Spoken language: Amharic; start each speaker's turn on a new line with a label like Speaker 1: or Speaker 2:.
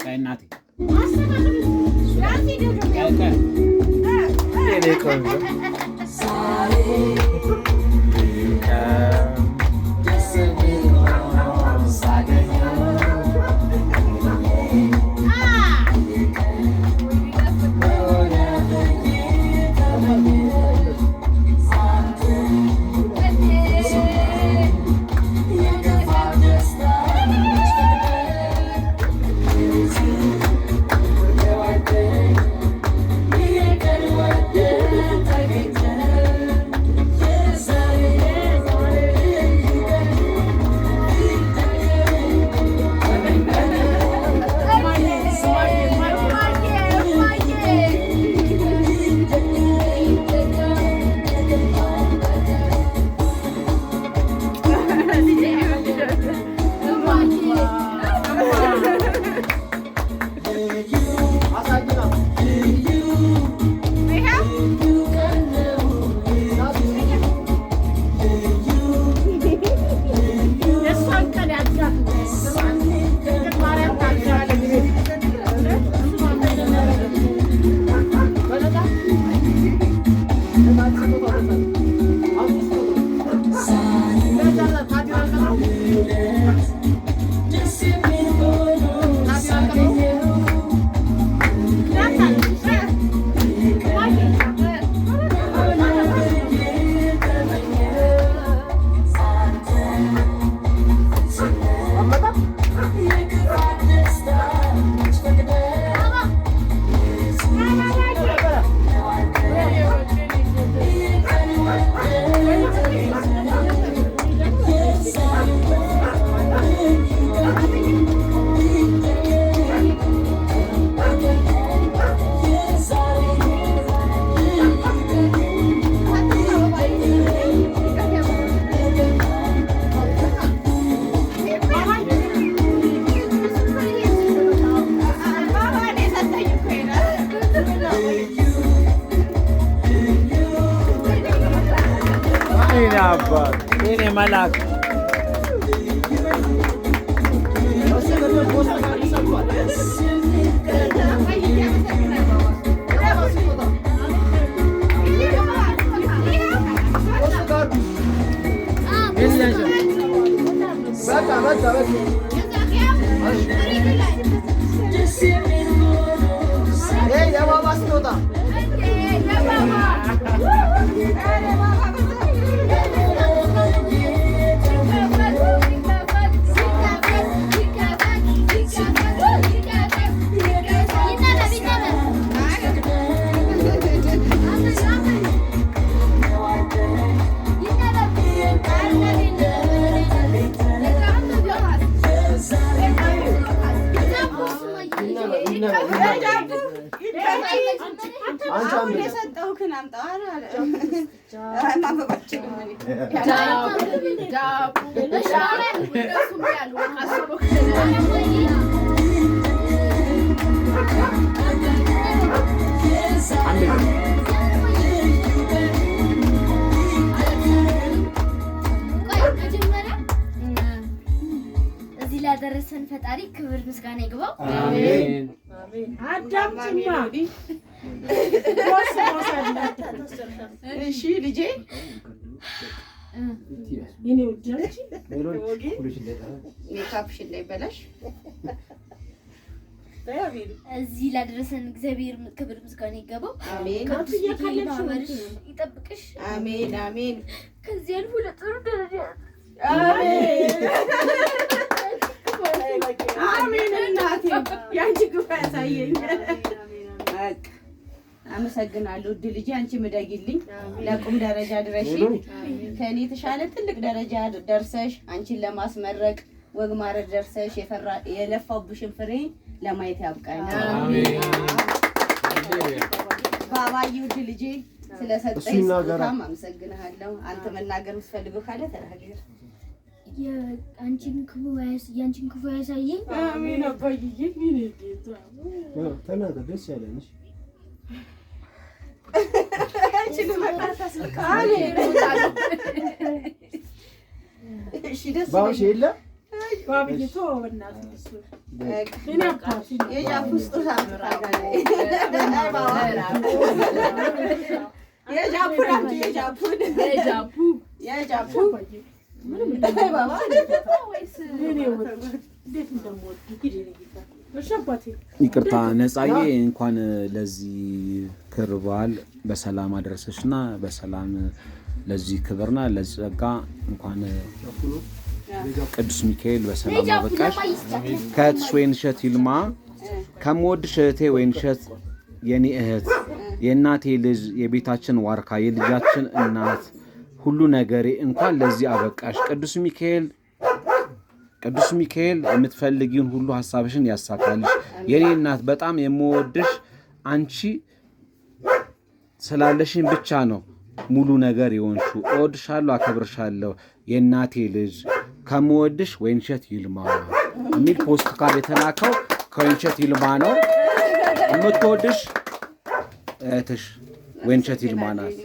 Speaker 1: እናቴ።
Speaker 2: የኔ ቆንጆ። የኔ አባት፣ የኔ መልአክ።
Speaker 3: የሰጠሁህን አምጣው። ማንበብ አልችልም እኔ።
Speaker 4: መጀመሪያ እዚህ ላደረሰን ፈጣሪ ክብር ምስጋና ይግባው።
Speaker 2: አሜን።
Speaker 5: አዳምጪማ።
Speaker 3: እሺ ልጄ።
Speaker 5: የኔ ውድ አንቺ።
Speaker 3: ሜካፕሽ እንዳይበላሽ።
Speaker 4: እዚህ ላደረሰን እግዚአብሔር ክብር ምስጋና ይገባው።
Speaker 3: አሜን።
Speaker 4: ቅዱስ ሚካኤል ማህበርሽ ይጠብቅሽ።
Speaker 3: አሜን አሜን።
Speaker 4: ከዚህ አልፎ ለጥሩ ደረጃ
Speaker 3: አሜን አሜን። እናቴ ያንቺ ግፋ ያሳየኝ። በቃ አመሰግናለሁ። ውድ ልጄ አንቺ ምደጊልኝ፣ ለቁም ደረጃ ድረሺ። ከእኔ የተሻለ ትልቅ ደረጃ ደርሰሽ አንቺን ለማስመረቅ ወግ ማዕረግ ደርሰሽ የለፋብሽን ፍሬ ለማየት ያብቃኝ። ባባዬ ውድ ልጄ ስለሰጠኝ ስጦታም አመሰግንሃለሁ። አንተ መናገር የምትፈልገው ካለ ተናገር።
Speaker 4: የአንቺን ክፉ ያሳየኝ።
Speaker 5: አሜን አባዬ፣ የኔ ጌታ።
Speaker 6: ተናገር፣ ደስ ያለን። እሺ።
Speaker 3: እሺ ደስ
Speaker 6: ባውሽ የለ።
Speaker 5: ባብዬ ተወው በእናትህ እሱን። የኔ አባት
Speaker 3: የጃፑ ስጦታ የጃፑን አምጪ፣ የጃፑን የጃፑ
Speaker 5: አባዬ የኔ ውድ እንዴት እንደምወድ የኔ ጌታ። እሺ አባቴ።
Speaker 1: ይቅርታ ነጻዬ፣ እንኳን ለዚህ ክብር በዓል በሰላም አደረሰሽና በሰላም ለዚህ ክብርና ለዚህ ጸጋ እንኳን ቅዱስ ሚካኤል በሰላም አበቃሽ። ከእህትሽ ወይንሸት ይልማ። ከምወድሽ እህቴ ወይንሸት፣ የኔ እህት፣ የእናቴ ልጅ፣ የቤታችን ዋርካ፣ የልጃችን እናት፣ ሁሉ ነገሬ፣ እንኳን ለዚህ አበቃሽ። ቅዱስ ሚካኤል የምትፈልጊውን ሁሉ ሀሳብሽን ያሳካልሽ። የኔ እናት፣ በጣም የምወድሽ አንቺ ስላለሽኝ ብቻ ነው ሙሉ ነገር የሆንሽው። እወድሻለሁ፣ አከብርሻለሁ፣ የእናቴ ልጅ፣ ከምወድሽ ወይንሸት ይልማ የሚል ፖስት ካርድ የተላከው ከወይንሸት ይልማ ነው። የምትወድሽ እህትሽ ወይንሸት ይልማ ናት።